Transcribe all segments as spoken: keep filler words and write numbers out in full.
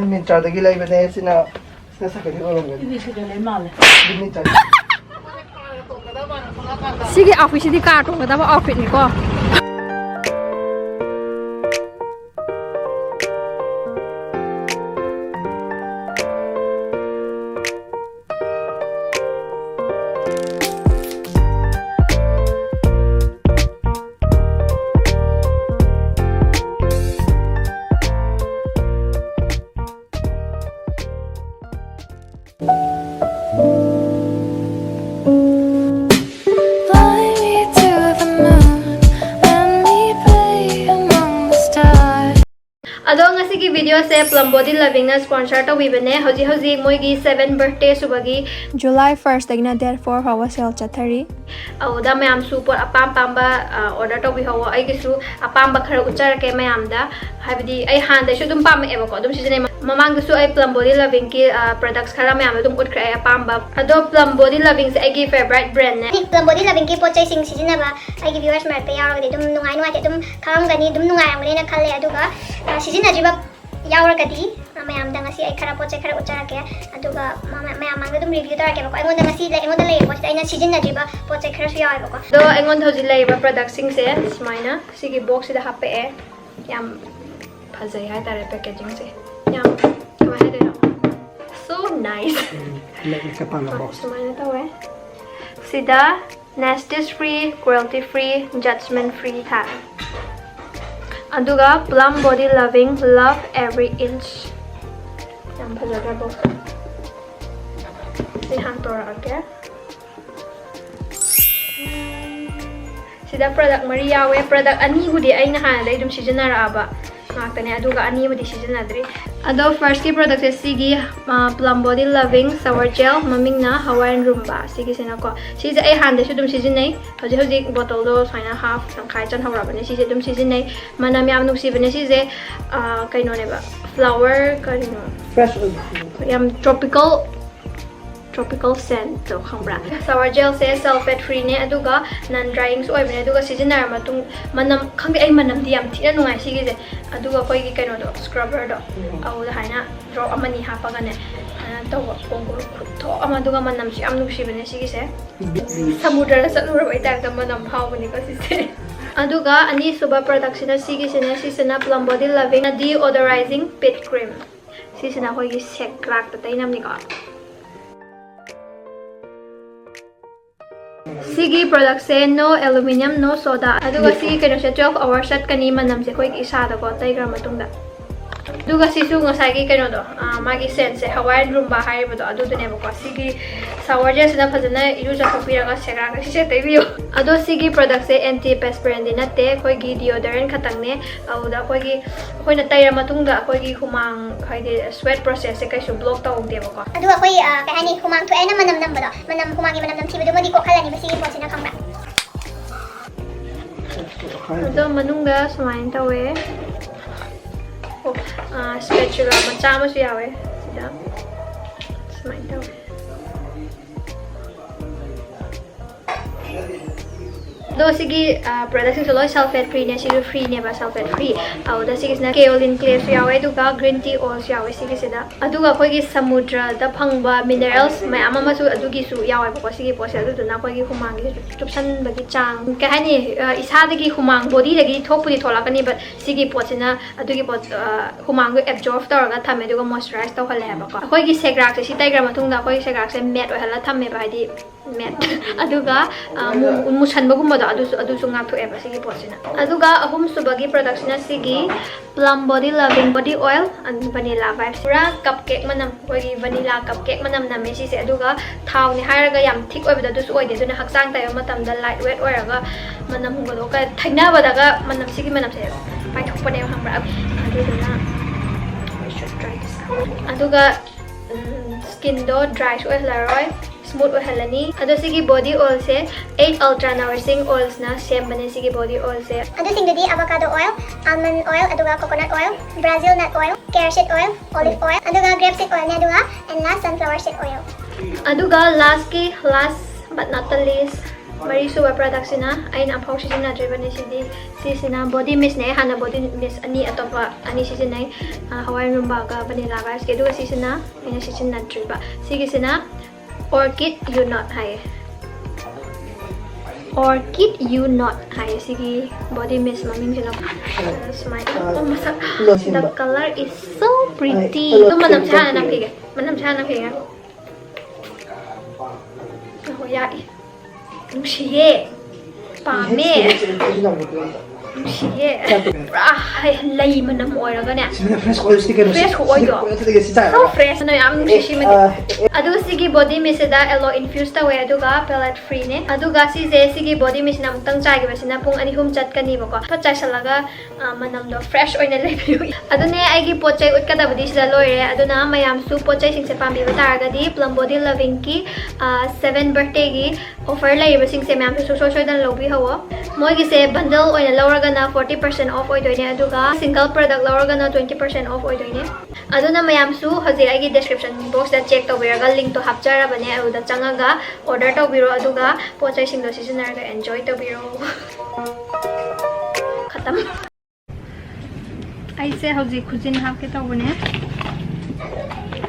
ꯃꯤꯟꯇ꯭ꯔꯥꯗꯒꯤ ꯂꯩꯕꯅꯦ꯫ ꯁꯤꯅ, ꯁꯤꯅ ꯁꯥꯀꯩꯊꯦꯜ ꯑꯣꯏꯔꯝꯒꯅꯤ꯫ ꯁꯤꯗꯤ ꯁꯤꯗ ꯂꯩ ꯃꯥꯜꯂꯦ꯫ ꯁꯤꯗꯤ ꯃꯤꯟꯇ꯭ꯔꯥ꯫ ꯁꯤꯒꯤ ꯑꯥꯎꯠꯐꯤꯠꯁꯤꯗꯤ car ꯇꯣꯡꯒꯗꯕ ꯑꯥꯎꯠꯐꯤꯠꯅꯤꯀꯣ꯫ Fly me to the moon, let me play among the stars. ꯑꯗꯣ ꯉꯁꯤꯒꯤ ꯚꯤꯗꯤꯑꯣꯁꯦ Plum Body Lovingꯅ sponsor ꯇꯧꯕꯤꯕꯅꯦ꯫ ꯍꯧꯖꯤꯛ ꯍꯧꯖꯤꯛ ꯃꯣꯏꯒꯤ seven birthday ꯁꯨꯕꯒꯤ July first ꯗꯒꯤꯅ date four ꯐꯥꯎꯕ sale ꯆꯠꯊꯔꯤ꯫ ꯑꯗꯨꯗ ꯃꯌꯥꯝꯁꯨ ꯄꯣꯠ ꯑꯄꯥꯝ ꯑꯄꯥꯝꯕ order ꯇꯧꯕꯤꯍꯧꯋꯣ꯫ ꯑꯩꯒꯤꯁꯨ ꯑꯄꯥꯝꯕ ꯈꯔ ꯎꯠꯆꯔꯛꯀꯦ ꯃꯌꯥꯝꯗ꯫ ꯍꯥꯏꯕꯗꯤ ꯑꯩ ꯍꯥꯟꯅꯗꯩꯁꯨ ꯑꯗꯨꯝ ꯄꯥꯝꯃꯛꯑꯦꯕꯀꯣ, ꯑꯗꯨꯝ ꯁꯤꯖꯤꯟꯅꯩ꯫ ꯃꯃꯥꯡꯗꯁꯨ ꯑꯩ Plum Body Lovingꯒꯤ products ꯈꯔ ꯃꯌꯥꯝꯗꯣ ꯑꯗꯨꯝ ꯎꯠꯈ꯭ꯔꯦ ꯑꯩ ꯑꯄꯥꯝꯕ꯫ ꯑꯗꯣ Plum Body Lovingꯁꯦ ꯑꯩꯒꯤ favourite brandꯅꯦ꯫ Plum Body Lovingꯒꯤ ꯄꯣꯠ ꯆꯩꯁꯤꯡ ꯁꯤꯖꯤꯟꯅꯕ ꯑꯩꯒꯤ viewers ꯃꯔꯛꯇ ꯌꯥꯎꯔꯒꯗꯤ ꯑꯗꯨꯝ ꯅꯨꯡꯉꯥꯏ ꯅꯨꯡꯉꯥꯏꯇꯦ ꯑꯗꯨꯝ ꯈꯪꯉꯝꯒꯅꯤ, ꯑꯗꯨꯝ ꯅꯨꯡꯉꯥꯏꯔꯝꯒꯅꯤꯅ ꯈꯜꯂꯦ꯫ ꯑꯗꯨꯒ ꯁꯤꯖꯤꯟꯅꯗ꯭ꯔꯤꯕ ꯌꯥꯎꯔꯒꯗꯤ ꯃꯌꯥꯝꯗ ꯉꯁꯤ ꯑꯩ ꯈꯔ ꯄꯣꯠ ꯆꯩ ꯈꯔ ꯎꯠꯆꯔꯛꯀꯦ꯫ ꯑꯗꯨꯒ ꯃꯌꯥꯝ ꯃꯥꯡꯗ ꯑꯗꯨꯝ review ꯇꯧꯔꯛꯀꯦꯕꯀꯣ꯫ ꯑꯩꯉꯣꯟꯗ ꯉꯁꯤ ꯑꯩꯉꯣꯟꯗ ꯂꯩꯔꯤꯕ ꯄꯣꯠꯁꯤꯗ ꯑꯩꯅ ꯁꯤꯖꯤꯟꯅꯗ꯭ꯔꯤꯕ ꯄꯣꯠ ꯆꯩ ꯈꯔꯁꯨ ꯌꯥꯎꯋꯦꯕꯀꯣ꯫ ꯑꯗꯣ ꯑꯩꯉꯣꯟꯗ ꯍꯧꯖꯤꯛ ꯂꯩꯔꯤꯕ productꯁꯤꯡꯁꯦ ꯁꯨꯃꯥꯏꯅ ꯁꯤꯒꯤ boxꯁꯤꯗ ꯍꯥꯞꯄꯛꯑꯦ꯫ ꯌꯥꯝ ꯐꯖꯩ ꯍꯥꯏꯇꯥꯔꯦ packagingꯁꯦ꯫ ꯌꯥꯝ, ꯀꯃꯥꯏ ꯍꯥꯏꯗꯣꯏꯅꯣ? So nice꯫ ꯂꯩ ꯀꯄꯥꯟ box꯫ ꯁꯨꯃꯥꯏꯅ ꯇꯧꯋꯦ꯫ ꯁꯤꯗ nasties free, cruelty free, judgment free ꯊꯥꯔꯦ꯫ ꯑꯗꯨꯒ Plum Body Loving, love every inch꯫ ꯌꯥꯝ ꯐꯖꯗ꯭ꯔꯥ box? ꯁꯤ ꯍꯥꯡꯇꯣꯔꯛꯑꯒꯦ꯫ ꯁꯤꯗ product ꯃꯔꯤ ꯌꯥꯎꯋꯦ꯫ Product ꯑꯅꯤꯕꯨꯗꯤ ꯑꯩꯅ ꯍꯥꯟꯅꯗꯩ ꯑꯗꯨꯝ ꯁꯤꯖꯤꯟꯅꯔꯛꯑꯕ ꯉꯥꯛꯇꯅꯦ, ꯑꯗꯨꯒ ꯑꯅꯤꯕꯨꯗꯤ ꯁꯤꯖꯤꯟꯅꯗ꯭ꯔꯤ꯫ ꯑꯗꯣ firstꯀꯤ productꯁꯦ ꯁꯤꯒꯤ Plum Body Loving shower gel, ꯃꯃꯤꯡꯅ Hawaiian Roomba꯫ ꯁꯤꯒꯤꯁꯤꯅꯀꯣ, ꯁꯤꯁꯦ ꯑꯩ ꯍꯥꯟꯅꯗꯩꯁꯨ ꯑꯗꯨꯝ ꯁꯤꯖꯤꯟꯅꯩ꯫ ꯍꯧꯖꯤꯛ ꯍꯧꯖꯤꯛ bottleꯗꯣ ꯁꯨꯃꯥꯏꯅ half, ꯇꯪꯈꯥꯏ ꯆꯟꯍꯧꯔꯕꯅꯦ꯫ ꯁꯤꯁꯦ ꯑꯗꯨꯝ ꯁꯤꯖꯤꯟꯅꯩ꯫ ꯃꯅꯝ ꯌꯥꯝ ꯅꯨꯡꯁꯤꯕꯅꯦ ꯁꯤꯁꯦ꯫ ꯀꯩꯅꯣꯅꯦꯕ, flower ꯀꯔꯤꯅꯣ, fresh ꯑꯣꯏꯕ꯫ ꯌꯥꯝ tropical Tropical scent ꯇꯣ ꯈꯪꯕ꯭ꯔꯥ? Shower gel ꯁꯦ sulfate free ꯅꯦ, ꯑꯗꯨꯒ non drying ꯁꯨ ꯑꯣꯏꯕꯅꯦ, ꯑꯗꯨꯒ ꯁꯤꯖꯤꯟꯅꯔ ꯃꯇꯨꯡ ꯃꯅꯝ ꯈꯪꯗꯦ, ꯑꯩ ꯃꯅꯝꯗꯤ ꯌꯥꯝ ꯊꯤꯅ ꯅꯨꯡꯉꯥꯏ ꯁꯤꯒꯤꯁꯦ꯫ ꯑꯗꯨꯒ ꯑꯩꯈꯣꯏꯒꯤ ꯀꯩꯅꯣꯗꯣ, scrubber ꯗꯣ, ꯑꯗꯨꯗ ꯍꯥꯏꯅ drop ꯑꯃꯅꯤ ꯍꯥꯞꯄꯒꯅꯦ, ꯑꯗꯨꯃꯥꯏꯅ ꯇꯧꯕ ꯀꯣꯡꯒꯣꯜ ꯈꯨꯠꯊꯣꯛ ꯑꯃ, ꯑꯗꯨꯒ ꯃꯅꯝꯁꯨ ꯌꯥꯝ ꯅꯨꯡꯁꯤꯕꯅꯦ ꯁꯤꯒꯤꯁꯦ꯫ ꯁꯃꯨꯗ꯭ꯔꯗ ꯆꯠꯂꯨꯔꯕꯩ ꯇꯥꯏꯞꯇ ꯃꯅꯝ ꯐꯥꯎꯕꯅꯤꯀꯣ ꯁꯤꯁꯦ꯫ ꯑꯗꯨꯒ ꯑꯅꯤꯁꯨꯕ product ꯁꯤꯅ ꯁꯤꯒꯤꯁꯤꯅꯦ, ꯁꯤꯁꯤꯅ Plum Body Loving Deodorizing Pit Cream꯫ ꯁꯤꯁꯤꯅ ꯑꯩꯈꯣꯏꯒꯤ ꯁꯦꯒ꯭ꯔꯥꯛꯇ ꯇꯩꯅꯕꯅꯤꯀꯣ꯫ ꯁꯤꯒꯤ product ꯁꯦ no aluminium, no soda, ꯑꯗꯨꯒ ꯁꯤꯒꯤ ꯀꯩꯅꯣꯁꯦ twelve hours ꯆꯠꯀꯅꯤ, ꯃꯅꯝꯁꯦ ꯑꯩꯈꯣꯏꯒꯤ ꯏꯁꯥꯗꯀꯣ ꯇꯩꯈ꯭ꯔ ꯃꯇꯨꯡꯗ꯫ ꯑꯗꯨꯒ ꯁꯤꯁꯨ ꯉꯁꯥꯏꯒꯤ ꯀꯩꯅꯣꯗꯣ, ꯑꯥ, ꯃꯥꯒꯤ scent ꯁꯦ Hawaiian Rumba ꯍꯥꯏꯔꯤꯕꯗꯣ ꯑꯗꯨꯗꯨꯅꯦꯕꯀꯣ꯫ ꯁꯤꯒꯤ shower gel ꯁꯤꯅ ꯐꯖꯅ ꯏꯔꯨꯖꯊꯣꯛꯄꯤꯔꯒ ꯁꯦꯒ꯭ꯔꯥꯛꯇ ꯁꯤꯁꯦ ꯇꯩꯕꯤꯌꯨ꯫ ꯑꯗꯣ ꯁꯤꯒꯤ product ꯁꯦ antiperspirant ꯗꯤ ꯅꯠꯇꯦ, ꯑꯩꯈꯣꯏꯒꯤ deodorant ꯈꯛꯇꯪꯅꯦ꯫ ꯑꯗꯨꯗ ꯑꯩꯈꯣꯏꯒꯤ, ꯑꯩꯈꯣꯏꯅ ꯇꯩꯔ ꯃꯇꯨꯡꯗ ꯑꯩꯈꯣꯏꯒꯤ ꯍꯨꯃꯥꯡ, ꯍꯥꯏꯗꯤ sweat process ꯁꯦ ꯀꯩꯁꯨ block ꯇꯧꯗꯦꯕꯀꯣ꯫ ꯑꯗꯨꯒ ꯑꯩꯈꯣꯏ, ꯑ, ꯀꯩ ꯍꯥꯏꯅꯤ, ꯍꯨꯃꯥꯡ ꯊꯣꯛꯑꯦꯅ ꯃꯅꯝ ꯅꯝꯕꯗꯣ, ꯃꯅꯝ, ꯍꯨꯃꯥꯡꯒꯤ ꯃꯅꯝ ꯅꯝꯊꯤꯕꯗꯨꯃꯗꯤ ꯀꯣꯛꯍꯜꯂꯅꯤꯕ ꯁꯤꯒꯤ ꯄꯣꯠꯁꯤꯅ, ꯈꯪꯕ꯭ꯔꯥ? ꯑꯗꯣ ꯃꯅꯨꯡꯗ ꯁꯨꯃꯥꯏꯅ ꯇꯧꯋꯦ꯫ ꯑꯣ, ꯑ, spatula ꯃꯆꯥ ꯑꯃꯁꯨ ꯌꯥꯎꯋꯦ ꯁꯤꯗ꯫ ꯁꯨꯃꯥꯏꯅ ꯇꯧꯋꯦ꯫ ꯑꯗꯣ ꯁꯤꯒꯤ, ꯑ, product ꯁꯤꯡꯁꯦ ꯂꯣꯏ sulfate free ꯅꯦ, ꯁꯤꯁꯨ free ꯅꯦꯕ, sulfate free꯫ ꯑꯗꯨꯗ ꯁꯤꯒꯤꯁꯤꯅ kaolin clay ꯁꯨ ꯌꯥꯎꯋꯦ, ꯑꯗꯨꯒ green tea oil ꯁꯨ ꯌꯥꯎꯋꯦ ꯁꯤꯒꯤꯁꯤꯗ꯫ ꯑꯗꯨꯒ ꯑꯩꯈꯣꯏꯒꯤ ꯁꯃꯨꯗ꯭ꯔꯗ ꯐꯪꯕ minerals ꯃꯌꯥꯝ ꯑꯃꯁꯨ ꯑꯗꯨꯒꯤꯁꯨ ꯌꯥꯎꯋꯦꯕꯀꯣ ꯁꯤꯒꯤ ꯄꯣꯠꯁꯦ꯫ ꯑꯗꯨꯗꯨꯅ ꯑꯩꯈꯣꯏꯒꯤ ꯍꯨꯃꯥꯡꯒꯤ ꯆꯨꯞꯁꯟꯕꯒꯤ ꯆꯥꯡ, ꯀꯩ ꯍꯥꯏꯅꯤ, ꯑ, ꯏꯁꯥꯗꯒꯤ ꯍꯨꯃꯥꯡ body ꯗꯒꯤ ꯊꯣꯛꯄꯨꯗꯤ ꯊꯣꯛꯂꯛꯀꯅꯤ, but ꯁꯤꯒꯤ ꯄꯣꯠꯁꯤꯅ ꯑꯗꯨꯒꯤ ꯄꯣꯠ, ꯑ, ꯍꯨꯃꯥꯡꯗꯣ absorb ꯇꯧꯔꯒ ꯊꯝꯃꯦ, ꯑꯗꯨꯒ moisturize ꯇꯧꯍꯜꯂꯦ ꯍꯥꯏꯕꯀꯣ꯫ ꯑꯩꯈꯣꯏꯒꯤ ꯁꯦꯒ꯭ꯔꯥꯛꯁꯦ ꯁꯤ ꯇꯩꯈ꯭ꯔ ꯃꯇꯨꯡꯗ ꯑꯩꯈꯣꯏꯒꯤ ꯁꯦꯒ꯭ꯔꯥꯛꯁꯦ matte ꯑꯣꯏꯍꯜꯂ ꯊꯝꯃꯦꯕ, ꯍꯥꯏꯗꯤ matte꯫ ꯑꯗꯨꯒ, ꯑ, ꯃꯨ-, ꯃꯨꯁꯟꯕꯒꯨꯝꯕꯗꯣ ꯑꯗꯨꯁꯨ, ꯑꯗꯨꯁꯨ ꯉꯥꯛꯊꯣꯛꯑꯦꯕ ꯁꯤꯒꯤ ꯄꯣꯠꯁꯤꯅ꯫ ꯑꯗꯨꯒ ꯑꯍꯨꯝꯁꯨꯕꯒꯤ product ꯁꯤꯅ ꯁꯤꯒꯤ Plum Body Loving Body Oil and Vanilla Vibes꯫ ꯄꯨꯔꯥ cupcake ꯃꯅꯝ, ꯑꯩꯈꯣꯏꯒꯤ vanilla cupcake ꯃꯅꯝ ꯅꯝꯃꯦ ꯁꯤꯁꯦ꯫ ꯑꯗꯨꯒ ꯊꯥꯎꯅꯦ ꯍꯥꯏꯔꯒ ꯌꯥꯝ thick ꯑꯣꯏꯕꯗꯣ ꯑꯗꯨꯁꯨ ꯑꯣꯏꯗꯦ, ꯑꯗꯨꯅ ꯍꯛꯆꯥꯡ ꯇꯩꯕ ꯃꯇꯝꯗ light weight ꯑꯣꯏꯔꯒ ꯃꯅꯝꯒꯗꯣ ꯀ-, ꯊꯦꯡꯅꯕꯗꯒ ꯃꯅꯝ, ꯁꯤꯒꯤ ꯃꯅꯝꯁꯦ ꯄꯥꯏꯊꯣꯛꯄꯅꯦꯕ, ꯈꯪꯕ꯭ꯔꯥ? ꯑꯗꯨꯗꯨꯅ I should try this out꯫ ꯑꯗꯨꯒ, ꯎꯝ, skin ꯗꯣ dry ꯁꯨ ꯑꯣꯏꯍꯜꯂꯔꯣꯏ, smooth ꯑꯣꯏꯍꯜꯂꯅꯤ꯫ ꯑꯗꯣ ꯁꯤꯒꯤ body oil ꯁꯦ eight Ultra Nourishing Oils ꯅ ꯁꯦꯝꯕꯅꯦ ꯁꯤꯒꯤ body oil ꯁꯦ꯫ ꯑꯗꯨꯁꯤꯡꯗꯨꯗꯤ avocado oil, almond oil, ꯑꯗꯨꯒ coconut oil, Brazil nut oil, cashew oil, olive oil, ꯑꯗꯨꯒ grape seed oil ꯅꯦ, ꯑꯗꯨꯒ and last sunflower seed oil꯫ ꯑꯗꯨꯒ lastꯀꯤ, last but not the least, ꯃꯔꯤꯁꯨꯕ productꯁꯤꯅ ꯑꯩꯅ ꯑꯝꯐꯥꯎ ꯁꯤꯖꯤꯟꯅꯗ꯭ꯔꯤꯕꯅꯤ꯫ ꯁꯤꯗꯤ, ꯁꯤꯁꯤꯅ body mistꯅꯦ꯫ ꯑꯩ ꯍꯥꯟꯅ body mist ꯑꯅꯤ, ꯑꯇꯣꯞꯄ ꯑꯅꯤ ꯁꯤꯖꯤꯟꯅꯩ, ꯑ, Hawaiian Roombaꯒ Vanilla Vibesꯀꯤ꯫ ꯑꯗꯨꯒ ꯁꯤꯁꯤꯅ ꯑꯩꯅ ꯁꯤꯖꯤꯟꯅꯗ꯭ꯔꯤꯕ꯫ ꯁꯤꯒꯤꯁꯤꯅ Orchid Unot ꯍꯥꯏꯌꯦ꯫ Orchid Unot ꯍꯥꯏꯌꯦ ꯁꯤꯒꯤ body mist ꯃꯃꯤꯡꯁꯤꯅ꯫ ꯁꯨꯃꯥꯏꯅ꯫ Oh, ꯃꯁꯛ, the color is so pretty꯫ ꯑꯗꯨ ꯃꯅꯝꯁꯦ ꯍꯥꯟꯅ ꯅꯝꯈꯤꯒꯦ꯫ ꯃꯅꯝꯁꯦ ꯍꯥꯟꯅ ꯅꯝꯈꯤꯒꯦ꯫ ꯑꯣ, ꯌꯥꯛꯏ꯫ ꯅꯨꯡꯁꯤꯌꯦ꯫ ꯄꯥꯝꯃꯦ꯫ ꯅꯨꯡꯁꯤꯌꯦ꯫ ꯄꯨꯔꯥ ꯍꯩ-, ꯂꯩ ꯃꯅꯝ ꯑꯣꯏꯔꯒꯅꯦ꯫ ꯁꯤꯅ fresh ꯑꯣꯏ, ꯁꯤꯗꯤ ꯀꯩꯅꯣ, fresh ꯁꯤꯗꯤ ꯑꯣꯏꯗ꯭ꯔꯣ? ꯀꯣꯏꯔ ꯊꯣꯛꯑꯒꯦ, ꯁꯤ ꯆꯥꯔꯒ꯫ So fresh꯫ ꯅꯣꯏ ꯌꯥꯝ ꯅꯨꯡꯁꯤ, ꯑꯦ, ꯁꯤꯃꯗꯤ꯫ ꯑ, ꯑꯦ, ꯑꯦ꯫ ꯑꯗꯨ ꯁꯤꯒꯤ body mistꯁꯤꯗ aloe infuse ꯇꯧꯋꯦ, ꯑꯗꯨꯒ phthalate freeꯅꯦ꯫ ꯑꯗꯨꯒ ꯁꯤꯁꯦ, ꯁꯤꯒꯤ body mistꯁꯤꯅ ꯑꯃꯨꯛꯇꯪ ꯆꯥꯏꯈꯤꯕꯁꯤꯅ ꯄꯨꯡ ꯑꯅꯤ ꯑꯍꯨꯝ ꯆꯠꯀꯅꯤꯕꯀꯣ꯫ ꯐꯠ ꯆꯥꯏꯁꯜꯂꯒ, ꯑ, ꯃꯅꯝꯗꯣ fresh ꯑꯣꯏꯅ ꯂꯩꯕꯤꯌꯨ꯫ ꯑꯗꯨꯅꯦ, ꯑꯩꯒꯤ ꯄꯣꯠ ꯆꯩ ꯎꯠꯀꯗꯕꯗꯤ ꯁꯤꯗ ꯂꯣꯏꯔꯦ꯫ ꯑꯗꯨꯅ ꯃꯌꯥꯝꯁꯨ ꯄꯣꯠ ꯆꯩꯁꯤꯡꯁꯦ ꯄꯥꯝꯕꯤꯕ ꯇꯥꯔꯒꯗꯤ Plum Body Lovingꯀꯤ, ꯑ, seven birthdayꯒꯤ offer ꯂꯩꯔꯤꯕꯁꯤꯡꯁꯦ ꯃꯌꯥꯝꯁꯨ ꯁꯨꯡꯁꯣꯏ ꯁꯣꯏꯗꯅ ꯂꯧꯕꯤꯍꯧꯋꯣ꯫ ꯃꯣꯏꯒꯤꯁꯦ bundle ꯑꯣꯏꯅ ꯂꯧꯔꯒꯅ forty percent off ꯑꯣꯏꯗꯣꯏꯅꯦ, ꯑꯗꯨꯒ single product ꯂꯧꯔꯒꯅ twenty percent off ꯑꯣꯏꯗꯣꯏꯅꯦ꯫ ꯑꯗꯨꯅ ꯃꯌꯥꯝꯁꯨ ꯍꯧꯖꯤꯛ ꯑꯩꯒꯤ description boxꯇ check ꯇꯧꯕꯤꯔꯒ linkꯇꯣ ꯍꯥꯞꯆꯔꯕꯅꯦ, ꯑꯗꯨꯗ ꯆꯪꯉꯒ order ꯇꯧꯕꯤꯔꯣ, ꯑꯗꯨꯒ ꯄꯣꯠ ꯆꯩꯁꯤꯡꯗꯣ ꯁꯤꯖꯤꯟꯅꯔꯒ enjoy ꯇꯧꯕꯤꯔꯣ꯫ ꯈꯇꯝ꯫ ꯑꯩꯁꯦ ꯍꯧꯖꯤꯛ ꯈꯨꯖꯤꯟ ꯍꯥꯞꯀꯦ ꯇꯧꯕꯅꯦ꯫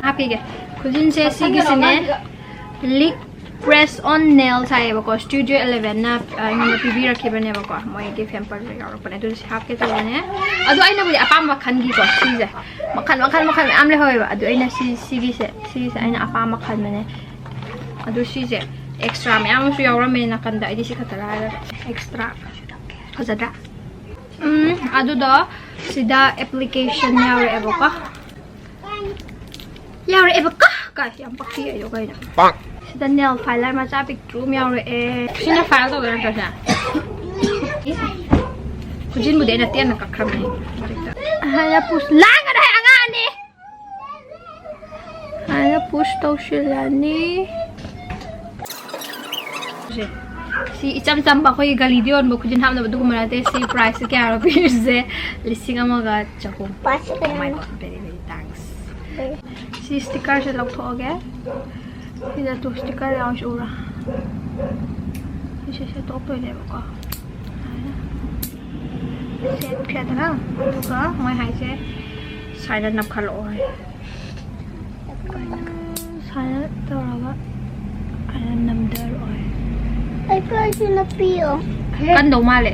ꯍꯥꯞꯄꯤꯒꯦ꯫ ꯈꯨꯖꯤꯟꯁꯦ ꯁꯤꯒꯤꯁꯤꯅꯦ, Lick Press On Nails ꯍꯥꯏꯌꯦꯕꯀꯣ, Studio Elevenꯅ, ꯑ, ꯑꯩꯉꯣꯟꯗ ꯄꯤꯕꯤꯔꯛꯈꯤꯕꯅꯦꯕꯀꯣ, ꯃꯣꯏꯒꯤ sample ꯌꯥꯎꯔꯛꯄꯅꯦ꯫ ꯑꯗꯨ ꯁꯤ ꯍꯥꯞꯀꯦ ꯇꯧꯕꯅꯦ꯫ ꯑꯗꯣ ꯑꯩꯅꯕꯨꯗꯤ ꯑꯄꯥꯝꯕ ꯈꯟꯈꯤꯀꯣ, ꯁꯤꯁꯦ꯫ ꯃꯈꯜ, ꯃꯈꯜ, ꯃꯈꯜ ꯃꯌꯥꯝ ꯂꯩꯍꯧꯋꯦꯕ꯫ ꯑꯗꯨ ꯑꯩꯅ ꯁꯤ, ꯁꯤꯒꯤꯁꯦ, ꯁꯤꯒꯤꯁꯦ ꯑꯩꯅ ꯑꯄꯥꯝꯕ ꯈꯟꯕꯅꯦ꯫ ꯑꯗꯨ ꯁꯤꯁꯦ extra ꯃꯌꯥꯝ ꯑꯃꯁꯨ ꯌꯥꯎꯔꯝꯃꯦ ꯅꯥꯀꯟꯗ꯫ ꯑꯩꯗꯤ ꯁꯤ ꯈꯛꯇ ꯂꯥꯏꯔꯒ extra꯫ ꯐꯖꯗ꯭ꯔꯥ? ꯎꯝ, ꯑꯗꯨꯗꯣ ꯁꯤꯗ application ꯌꯥꯎꯔꯛꯑꯦꯕꯀꯣ꯫ ꯌꯥꯎꯔꯛꯑꯦꯕꯀꯣ? ꯀꯥꯏ, ꯌꯥꯝ ꯄꯛꯊꯤ ꯑꯩꯗꯣ ꯀꯩꯅꯣ꯫ ꯁꯤꯗ nail filer ꯃꯆꯥ ꯄꯤꯛꯇ꯭ꯔꯨ ꯑꯃ ꯌꯥꯎꯔꯛꯑꯦ꯫ ꯁꯤꯅ file ꯇꯧꯗꯣꯏ ꯅꯠꯇ꯭ꯔꯣ ꯁꯤꯅ? ꯈꯨꯖꯤꯟꯕꯨꯗꯤ ꯑꯩꯅ ꯇꯦꯟꯅ ꯀꯛꯈ꯭ꯔꯕꯅꯦ ꯍꯧꯖꯤꯛꯇ꯫ ꯍꯥꯏꯅ push ꯂꯥꯡꯒꯅꯨ ꯍꯦ ꯑꯉꯥꯡ ꯑꯅꯤ꯫ ꯍꯥꯏꯅ push ꯇꯧꯁꯤꯜꯂꯅꯤ꯫ ꯁꯦ, ꯁꯤ ꯏꯆꯝ ꯆꯝꯕ ꯑꯩꯈꯣꯏꯒꯤ ꯒꯂꯤꯗ ꯌꯣꯟꯕ ꯈꯨꯖꯤꯟ ꯍꯥꯞꯅꯕ ꯑꯗꯨꯒꯨꯝꯕ ꯅꯠꯇꯦ꯫ ꯁꯤ priceꯁꯦ ꯀꯌꯥꯔꯣ ꯄꯤꯔꯤꯁꯦ? ꯂꯤꯁꯤꯡ ꯑꯃꯒ ꯆꯍꯨꯝ꯫ ꯄꯥꯁ ꯀꯌꯥꯅꯣ? Oh my God, very, very thanks. ꯁꯤ stickerꯁꯦ ꯂꯧꯊꯣꯛꯑꯒꯦ꯫ ꯁꯤꯗ ꯇꯨ ꯁ꯭ꯇꯤꯀꯔ ꯌꯥꯎꯔꯤꯁꯤ ꯎꯔꯥ? ꯁꯤꯁꯦ ꯁꯦꯠꯇꯣꯛꯇꯣꯏꯅꯦꯕꯀꯣ꯫ ꯁꯦꯠꯈ꯭ꯔꯦꯗꯅ, ꯑꯗꯨꯒ ꯃꯣꯏ ꯍꯥꯏꯁꯦ ꯁꯥꯏꯗ ꯅꯞꯈꯠꯂꯛꯑꯣ ꯍꯥꯏ꯫ ꯁꯥꯏꯗ ꯇꯧꯔꯒ ꯑꯩꯅ ꯅꯝꯊꯔꯛꯑꯣ ꯍꯥꯏ꯫ ꯑꯩꯈꯣꯏꯁꯨ ꯅꯞꯄꯤꯌꯣ꯫ ꯀꯟꯗꯧ ꯃꯥꯜꯂꯦ꯫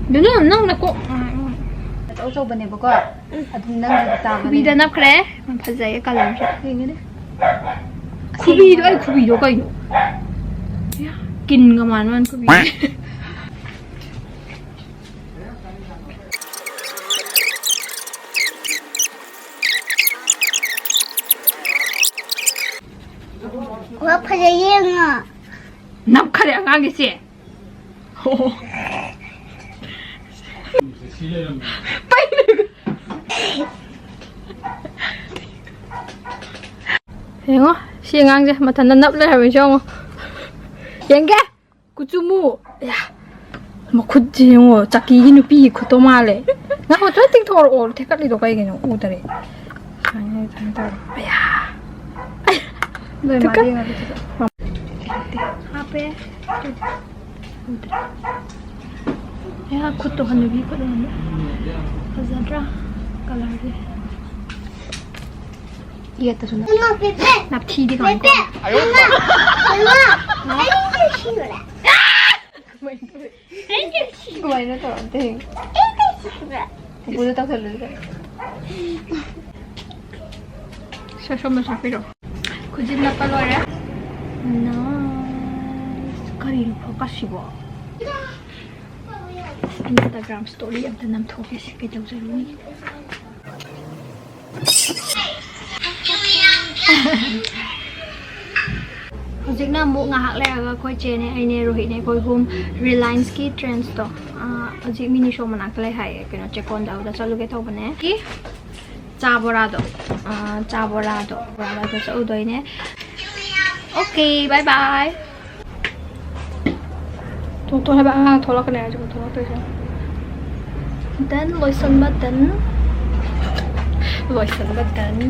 ꯑꯗꯨꯅ ꯅꯪꯅ ꯀꯣꯛ ꯑꯆꯧ ꯑꯆꯧꯕꯅꯦꯕꯀꯣ꯫ ꯑꯗꯨꯝ ꯅꯪꯒꯤꯗꯤ ꯇꯥꯕꯅꯦ꯫ ꯈꯨꯕꯤꯗ ꯅꯞꯈ꯭ꯔꯦ꯫ ꯌꯥꯝ ꯐꯖꯩꯌꯦ ꯀꯂꯔꯁꯦ꯫ ꯌꯦꯡꯒꯦꯅꯦ꯫ ꯈꯨꯕꯤꯗꯣ, ꯑꯩ ꯈꯨꯕꯤꯗꯣ ꯀꯩꯅꯣ? ꯀꯤꯟꯒ ꯃꯥꯟꯕ ꯈꯨꯕꯤ꯫ ꯋꯥ, ꯐꯖꯩ ꯌꯦꯡꯉꯣ꯫ ꯅꯞꯈꯔꯦ ꯑꯉꯥꯡꯒꯤꯁꯦ꯫ ꯌꯦꯡꯉꯣ, ꯁꯤ ꯑꯉꯥꯡꯁꯦ ꯃꯊꯟꯇ ꯅꯞ ꯂꯩꯔꯝꯃꯤꯁꯦ ꯌꯦꯡꯉꯣ꯫ ꯌꯦꯡꯒꯦ꯫ ꯀꯨꯆꯨꯃꯨ꯫ ꯑꯌꯥ꯫ ꯃꯈꯨꯠꯁꯤ ꯌꯦꯡꯉꯣ, ꯆꯀꯤꯒꯤ ꯅꯨꯄꯤꯒꯤ ꯈꯨꯠꯇꯣ ꯃꯥꯜꯂꯦ꯫ ꯉꯥꯏꯈꯣ, ꯊꯣꯏ ꯇꯤꯡꯊꯣꯔꯛꯑꯣ꯫ ꯊꯦꯛꯀꯠꯂꯤꯗꯣ ꯀꯩꯒꯤꯅꯣ? ꯎꯗꯔꯦ꯫ ꯁꯨꯃꯥꯏꯅ, ꯁꯨꯃꯥꯏꯅ ꯇꯧꯔꯒ꯫ ꯑꯌꯥ꯫ ꯅꯣꯏ ꯃꯥꯗꯤ ꯊꯦꯛꯀꯠ- ꯌꯦꯡꯉꯣ ꯑꯗꯨꯗ꯫ ꯍꯥꯞꯄꯦ꯫ ꯎꯗ꯭ꯔꯦ꯫ ꯑꯌꯥ, ꯈꯨꯠꯇꯣ ꯍꯅꯨꯕꯤ ꯈꯨꯠ ꯃꯥꯜꯂꯦ꯫ ꯐꯖꯗ꯭ꯔꯥ? ꯀꯂꯔꯁꯦ꯫ ꯌꯦꯠꯇꯁꯨ ꯅꯞ-, ꯏꯃꯥ, ꯄꯦꯄꯦ꯫ ꯅꯞꯊꯤꯗꯤ ꯀꯃꯥꯏꯅ ꯄꯦꯄꯦ꯫ ꯇꯧꯅꯤ? ꯏꯃꯥ, ꯏꯃꯥ, ꯑꯩ ꯁꯤꯔꯦ꯫ ꯀꯃꯥꯏꯅ ꯇꯧꯔꯣ ꯑꯝꯇ ꯌꯦꯡꯒꯦ꯫ ꯄꯨꯄꯨꯗ ꯇꯧꯁꯜꯂꯨꯁꯦ꯫ ꯁꯦ, ꯁꯣꯝꯗ ꯁꯥꯄꯤꯔꯣ꯫ ꯈꯨꯖꯤꯟ ꯅꯞꯄ ꯂꯣꯏꯔꯦ꯫ Nice꯫ ꯀꯔꯤꯅꯣ focus ꯁꯤꯕꯣ? Instagram story ꯑꯝꯇ ꯅꯝꯊꯣꯛꯀꯦꯁꯦ, ꯀꯩꯗꯧꯖꯔꯨꯅꯤ? ꯍꯧꯖꯤꯛꯅ ꯑꯃꯨꯛ ꯉꯥꯏꯍꯥꯛ ꯂꯩꯔꯒ ꯑꯩꯈꯣꯏ ꯆꯦꯅꯦ, ꯑꯩꯅꯦ, ꯔꯣꯍꯤꯠꯅꯦ, ꯑꯩꯈꯣꯏ ꯑꯍꯨꯝ Relianceꯀꯤ trendsꯇꯣ, ꯑꯥ, ꯍꯧꯖꯤꯛ Miniso ꯃꯅꯥꯛꯇ ꯂꯩ ꯍꯥꯏꯌꯦ, ꯀꯩꯅꯣ, ꯆꯦꯛꯀꯣꯟꯗ, ꯑꯗꯨꯗ ꯆꯠꯂꯨꯒꯦ ꯇꯧꯕꯅꯦ꯫ ꯀꯤ ꯆꯥ ꯕꯣꯔꯥꯗꯣ, ꯑꯥ, ꯆꯥ ꯕꯣꯔꯥꯗꯣ, ꯕꯣꯔꯥꯗꯣ ꯆꯠꯂꯨꯗꯣꯏꯅꯦ꯫ Okay, bye bye꯫ ꯊꯣꯛꯇꯣ ꯍꯥꯏꯕ ꯑꯉꯥꯡ ꯊꯣꯛꯂꯛꯀꯅꯤ ꯍꯥꯏꯁꯤꯕꯣ ꯊꯣꯛꯂꯛꯇꯣꯏꯁꯦ꯫ Then ꯂꯣꯏꯁꯟꯕ done꯫ ꯂꯣꯏꯁꯟꯕ done꯫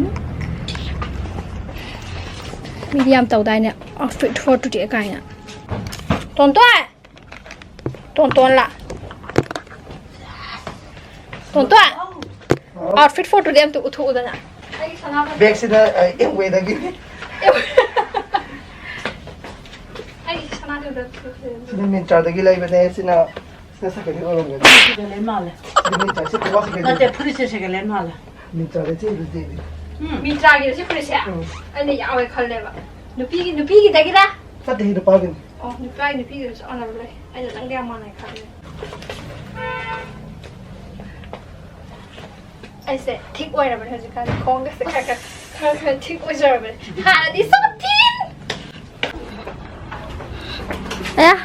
ꯃꯤꯗꯤ ꯌꯥꯝ ꯇꯧꯗꯥꯏꯅꯦ, outfit for today ꯀꯥꯏꯅ꯫ ꯇꯣꯟꯇꯣꯟ! ꯇꯣꯟꯇꯣꯟ ꯂꯥ? ꯇꯣꯟꯇꯣꯟ! Outfit for today ꯑꯝꯇ ꯎꯠꯊꯣꯛꯎꯗꯅ꯫ ꯑꯩꯒꯤ ꯁꯅꯥꯗꯣ ꯕꯦꯛꯁꯤꯗ, ꯑ, ꯑꯦꯝꯋꯦꯗꯒꯤ꯫ ꯑꯩꯒꯤ ꯁꯅꯥꯗꯣ ꯑꯝꯇ ꯎꯠꯊꯣꯛꯎꯗꯅ꯫ ꯁꯤꯅ ꯃꯤꯟꯇ꯭ꯔꯥꯗꯒꯤ ꯂꯩꯕꯅꯦ꯫ ꯁꯤꯅ ꯁꯤꯅ second hand ꯑꯣꯏꯔꯝꯒꯅꯤ꯫ Second hand ꯃꯥꯜꯂꯦ꯫ ꯁꯤꯗꯤ ꯃꯤꯟꯇ꯭ꯔꯥ, ꯁꯤ ꯄꯨꯔꯥ second hand꯫ ꯅꯠꯇꯦ, ꯐꯨꯔꯤꯠꯁꯦ second hand ꯃꯥꯜꯂꯦ꯫ ꯃꯤꯟꯇ꯭ꯔꯥꯗ ꯆꯦꯜꯂꯨꯁꯦ꯫ ꯎꯝ꯫ ꯃꯤꯟꯇ꯭ꯔꯥꯒꯤꯗ ꯁꯤ ꯐꯨꯔꯤꯠꯁꯦ? ꯎꯝ꯫ ꯑꯩꯅ ꯌꯥꯎꯋꯦ ꯈꯜꯂꯦꯕ꯫ ꯅꯨꯄꯤꯒꯤ, ꯅꯨꯄꯤꯒꯤꯗꯒꯤꯔ? ꯅꯠꯇꯦ, ꯅꯨꯄꯥꯒꯤꯅꯤ꯫ ꯑꯣ, ꯅꯨꯄꯥꯒꯤ, ꯅꯨꯄꯤꯒꯤꯗ ꯆꯞ ꯃꯥꯟꯅꯕ ꯂꯩ꯫ ꯑꯩꯅ ꯅꯪꯒ ꯌꯥꯝ ꯃꯥꯟꯅꯩ ꯈꯜꯂꯦ꯫ ꯑꯩꯁꯦ ꯊꯤꯛ ꯑꯣꯏꯔꯕꯅꯦ ꯍꯧꯖꯤꯛꯀꯥꯟ꯫ ꯈꯣꯡꯒꯁꯦ ꯈꯔ ꯈꯔ, ꯈꯔ ꯈꯔ ꯊꯤꯛ ꯑꯣꯏꯖꯔꯕꯅꯦ꯫ ꯍꯥꯟꯅꯗꯤ so thin! ꯑꯌꯥ!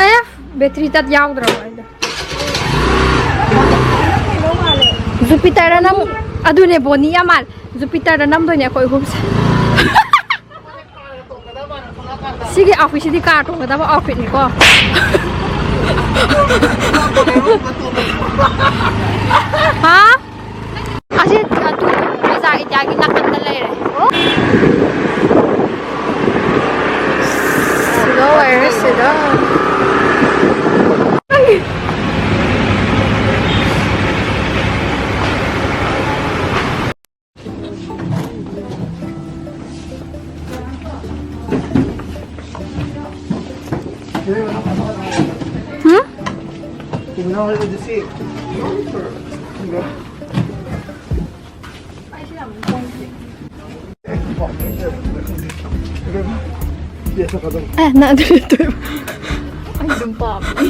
ꯑꯌꯥ! ꯕꯦꯇ꯭ꯔꯤ ꯇꯠ ꯌꯥꯎꯗ꯭ꯔꯕ ꯑꯩꯗꯣ꯫ ꯖꯨꯄꯤꯇꯔꯗ ꯅꯝ-, ꯑꯗꯨꯅꯦ ꯕꯣꯅꯤ ꯌꯥꯝ ꯃꯥꯜꯂꯦ꯫ ꯖꯨꯄꯤꯇꯔꯗ ꯅꯝꯗꯣꯏꯅꯦ ꯑꯩꯈꯣꯏ ꯑꯍꯨꯝꯁꯦ꯫ ꯁꯤꯒꯤ outfitꯁꯤꯗꯤ car ꯇꯣꯡꯒꯗꯕ outfitꯅꯤꯀꯣ꯫ ꯍꯥ? ꯑꯁꯤ ꯑꯗꯨ ꯕꯖꯥꯔ ꯏꯟꯗꯤꯌꯥꯒꯤ ꯅꯥꯀꯟꯗ ꯂꯩꯔꯦ꯫ ꯁꯤꯗ ꯑꯣꯏꯔꯦ, ꯁꯤꯗ꯫ ꯍꯨꯝ? ꯑꯦ, ꯅꯪ ꯑꯗꯨ ꯂꯦꯞꯇꯣꯏꯕ? ꯑꯩ ꯑꯗꯨꯝ ꯄꯥꯝꯃꯤ꯫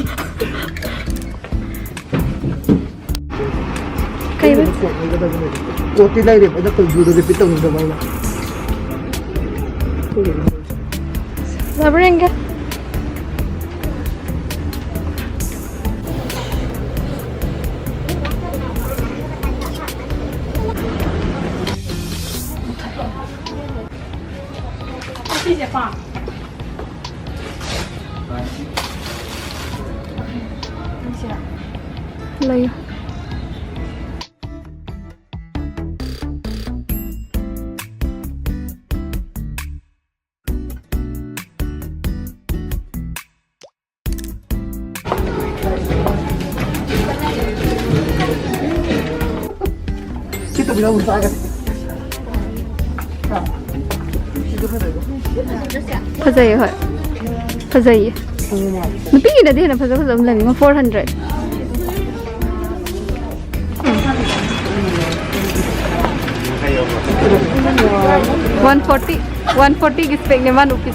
ꯀꯩꯕ? ꯀꯣꯠꯇꯤ ꯂꯩꯔꯦꯕ, ꯑꯩꯅ ꯀꯨꯟꯖꯨꯗꯣ repeat ꯇꯧꯅꯤꯡꯗꯕ ꯑꯩꯅ꯫ ꯐꯖꯕ꯭ꯔꯥ ꯌꯦꯡꯒꯦ꯫ ꯑꯁꯤꯁꯦ ꯄꯥꯝꯃꯦ꯫ ꯂꯩꯌꯨ꯫ ꯐꯖꯩꯌꯦ, ꯍꯣꯏ, ꯐꯖꯩꯌꯦ꯫ ꯅꯨꯄꯤꯒꯤꯗꯗꯤ ꯍꯦꯟꯅ ꯐꯖ ꯐꯖꯕ ꯂꯩꯅꯤꯡꯉꯣ꯫ Four hundred, one forty, one forty ꯒꯤ spec ꯅꯦ ꯃꯥ ꯅꯨꯄꯤ꯫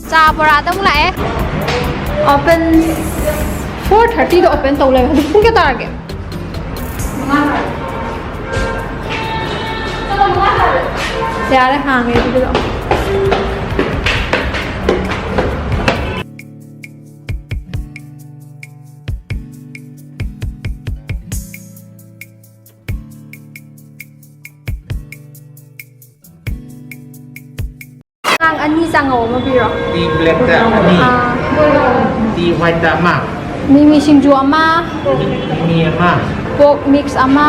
ꯆꯥ ꯕꯣꯔꯥꯗ ꯑꯃꯨꯛ ꯂꯥꯛꯑꯦ꯫ Open, four thirty ꯗ open ꯇꯧ ꯂꯩꯔꯦ꯫ ꯍꯧꯖꯤꯛ ꯄꯨꯡ ꯀꯌꯥ ꯇꯥꯔꯒꯦ? ꯌꯥꯔꯦ, ꯍꯥꯡꯉꯦ ꯑꯗꯨꯗꯤ꯫ ꯑꯉꯥꯡ ꯑꯅꯤ ꯆꯥꯉꯧ ꯑꯃ ꯄꯤꯔꯣ꯫ Tea black ꯇ ꯑꯅꯤ, ꯑꯥ꯫ Tea white ꯇ ꯑꯃ, ꯃꯤꯃꯤ ꯁꯤꯡꯖꯨ ꯑꯃ, ꯃꯤꯃꯤ ꯑꯃ, pork mix ꯑꯃ꯫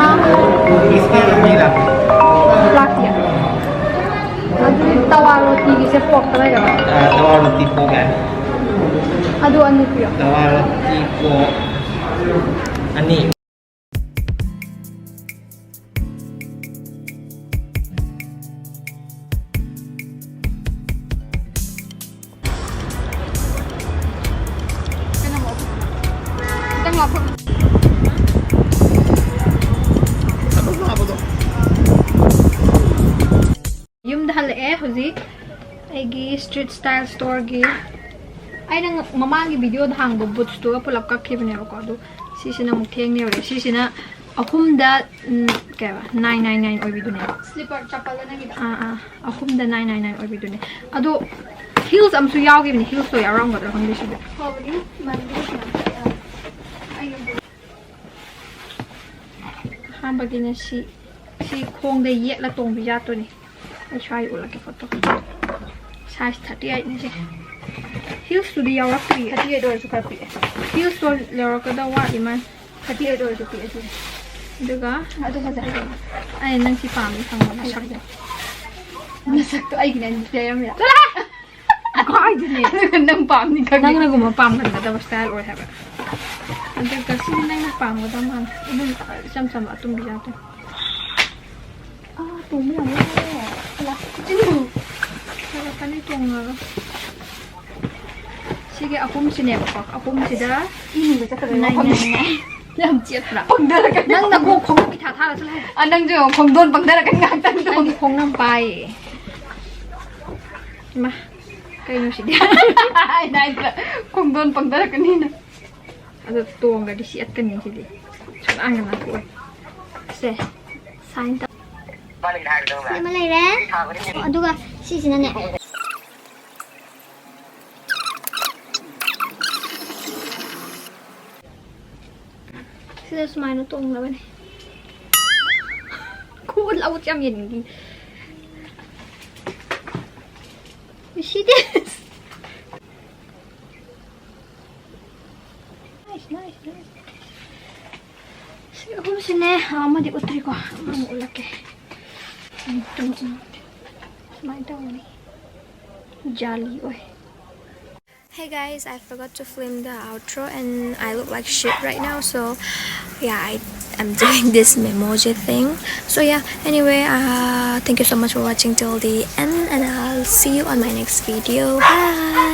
Biscuit ꯑꯃ ꯂꯥꯛꯄꯤ꯫ ꯂꯥꯛꯇꯤꯌꯦ꯫ ꯑꯗꯨꯗꯤ ꯇꯋꯥ ꯔꯣꯇꯤꯒꯤꯁꯦ pork ꯇ ꯂꯩꯔꯕ? ꯑꯥ, ꯇꯋꯥ ꯔꯣꯇꯤ pork ꯌꯥꯅꯤ꯫ ꯑꯗꯨ ꯑꯅꯤ ꯄꯤꯌꯣ꯫ ꯇꯋꯥ ꯔꯣꯇꯤ pork ꯑꯅꯤ꯫ ꯈꯤꯇꯪ ꯂꯥꯞꯊꯣꯛ-, ꯌꯨꯝꯗ ꯍꯜꯂꯛꯑꯦ ꯍꯧꯖꯤꯛ꯫ ꯑꯩꯒꯤ street style store ꯒꯤ, ꯑꯩꯅ ꯃꯃꯥꯡꯒꯤ video ꯗ ꯍꯥꯡꯕ boots ꯇꯨꯒ ꯄꯨꯂꯞ ꯀꯛꯈꯤꯕꯅꯦꯕꯀꯣ꯫ ꯑꯗꯨ ꯁꯤꯁꯤꯅ ꯑꯃꯨꯛ ꯊꯦꯡꯅ ꯌꯧꯔꯛꯑꯦ꯫ ꯁꯤꯁꯤꯅ ꯑꯍꯨꯝꯗ, ꯎꯝ, ꯀꯩꯕ, nine nine nine ꯑꯣꯏꯕꯤꯗꯨꯅꯦꯕ꯫ Slipper ꯆꯄꯜꯗ ꯅꯪꯒꯤꯗꯣ? ꯑꯥ, ꯑꯥ, ꯑꯍꯨꯝꯗ nine nine nine ꯑꯣꯏꯕꯤꯗꯨꯅꯦ꯫ ꯑꯗꯣ heels ꯑꯃꯁꯨ ꯌꯥꯎꯈꯤꯕꯅꯦ, heels ꯇꯣ ꯌꯥꯎꯔꯝꯒꯗ꯭ꯔꯥ ꯈꯪꯗꯦ ꯁꯤꯗꯤ꯫ ꯐꯕꯅꯤ, ꯏꯃꯥꯟꯅꯕꯤ ꯁꯨꯃꯥꯏꯅ꯫ ꯑꯩ ꯑꯍꯥꯟꯕꯒꯤꯅ ꯁꯤ, ꯁꯤ ꯈꯣꯡꯗ ꯌꯦꯠꯂ ꯇꯣꯡꯕꯤ ꯖꯥꯠꯇꯨꯅꯤ꯫ ꯑꯩ ꯁ꯭ꯋꯥꯏ ꯎꯠꯂꯛꯀꯦ photo꯫ Size thirty eight ꯅꯤ ꯁꯦ꯫ Heels ꯇꯨꯗꯤ ꯌꯥꯎꯔꯛꯇ꯭ꯔꯤꯌꯦ꯫ Thirty eight ꯑꯣꯏꯔꯁꯨ ꯈꯔ ꯄꯤꯛꯑꯦ꯫ Heels ꯇꯣ ꯌꯧꯔꯛꯀꯗꯧ ꯋꯥꯠꯂꯤ ꯃꯥꯜꯂꯦ꯫ Thirty eight ꯑꯣꯏꯔꯁꯨ ꯄꯤꯛꯑꯦ ꯑꯗꯨꯗꯤ꯫ ꯑꯗꯨꯒ ꯑꯗꯨ ꯐꯖꯩ꯫ ꯑꯩ ꯅꯪ ꯁꯤ ꯄꯥꯝꯃꯤ ꯈꯪꯕ ꯃꯁꯛꯇꯣ꯫ ꯅꯁꯛꯇꯣ ꯑꯩꯒꯤꯅꯦ ꯑꯩꯅ ꯂꯩꯔꯝꯃꯤꯔ? ꯆꯠꯂꯣꯍꯦ! ꯀꯥꯏꯗꯅꯦ? ꯑꯗꯨꯒ ꯅꯪ ꯄꯥꯝꯅꯤ ꯈꯪꯉꯦ꯫ ꯅꯪꯅꯒꯨꯝꯕ ꯄꯥꯝꯒꯟꯒꯗꯕ style ꯑꯣꯏ ꯍꯥꯏꯕ꯫ ꯑꯗꯨꯒ ꯁꯤꯗꯤ ꯅꯪꯅ ꯄꯥꯝꯒꯗꯕ ꯃꯥꯜꯂꯦ꯫ ꯑꯗꯨꯝ ꯏꯆꯝ ꯆꯝꯕ ꯑꯇꯨꯝꯕꯤ ꯌꯥꯎꯗꯣꯏꯅꯤ꯫ ꯑꯥ, ꯇꯣꯡꯕ ꯌꯥꯝ ꯋꯥꯏꯌꯦ꯫ ꯂꯥꯛ-, ꯆꯤꯡꯕꯨ꯫ ꯐꯔꯛꯀꯅꯤ ꯇꯣꯡꯉꯒ꯫ ꯁꯤꯒꯤ ꯑꯍꯨꯝꯁꯤꯅꯦꯕꯀꯣ꯫ ꯑꯍꯨꯝꯁꯤꯗ ꯏꯃꯨꯡꯗ ꯆꯠꯀꯗꯣꯏ ꯅꯥꯏ, ꯃꯐꯝ ꯅꯥꯏ, ꯅꯥꯏ꯫ ꯌꯥꯝ ꯆꯦꯠꯄ꯭ꯔꯥ? ꯄꯪꯊꯔꯛꯀꯅꯤ꯫ ꯅꯪ ꯅꯈꯣꯡ ꯈꯣꯡꯎꯞ ꯏꯊꯥ ꯊꯥꯔꯁꯨ ꯂꯥꯏ꯫ ꯑꯥ, ꯅꯪꯁꯨ ꯈꯣꯡꯗꯣꯟ ꯄꯪꯊꯔꯛꯀꯅꯤ ꯉꯥꯏꯍꯥꯛꯇꯪ ꯇꯣꯡ꯫ ꯑꯩꯗꯤ ꯈꯣꯡꯅꯝ ꯄꯥꯏꯌꯦ꯫ ꯏꯃꯥ, ꯀꯩꯅꯣ ꯁꯤꯗꯤ? ꯍꯥꯏꯅ ꯍꯥꯏꯗ꯭ꯔꯥ? ꯈꯣꯡꯗꯣꯟ ꯄꯪꯊꯔꯛꯀꯅꯤꯅ꯫ ꯑꯗꯣ ꯇꯣꯡꯒꯗꯤ ꯁꯤ ꯑꯠꯀꯅꯤ ꯁꯤꯗꯤ꯫ ꯁꯨꯛꯂꯥꯡꯒ ꯂꯥꯡꯊꯣꯛꯑꯣꯏ꯫ ꯁꯦ, ꯁꯥꯏꯟ ꯇꯧ꯫ ꯁꯤ ꯑꯃ ꯂꯩꯔꯦ꯫ ꯑꯗꯨꯒ ꯁꯤꯁꯤꯅꯅꯦ꯫ ꯁꯤꯗ ꯁꯨꯃꯥꯏꯅ ꯇꯣꯡꯅꯕꯅꯦ꯫ ꯈꯨꯠ ꯂꯧꯁꯦ ꯌꯥꯝ ꯌꯦꯡꯅꯤꯡꯉꯤ꯫ You see this? Nice, nice, nice. ꯁꯤ ꯑꯍꯨꯝꯁꯤꯅꯦ, ꯑꯃꯗꯤ ꯎꯠꯇ꯭ꯔꯤꯀꯣ, ꯑꯃ ꯑꯃꯨꯛ ꯎꯠꯂꯛꯀꯦ꯫ ꯎꯝ, ꯎꯝ, ꯎꯝ꯫ ꯁꯨꯃꯥꯏꯅ ꯇꯧꯕꯅꯤ꯫ ꯖꯥꯂꯤ ꯑꯣꯏ꯫ Hey guys, I forgot to film the outro and I look like shit right now, so yeah, I am doing this memoji thing. So yeah, anyway, uh, thank you so much for watching till the end and I'll see you on my next video. Bye!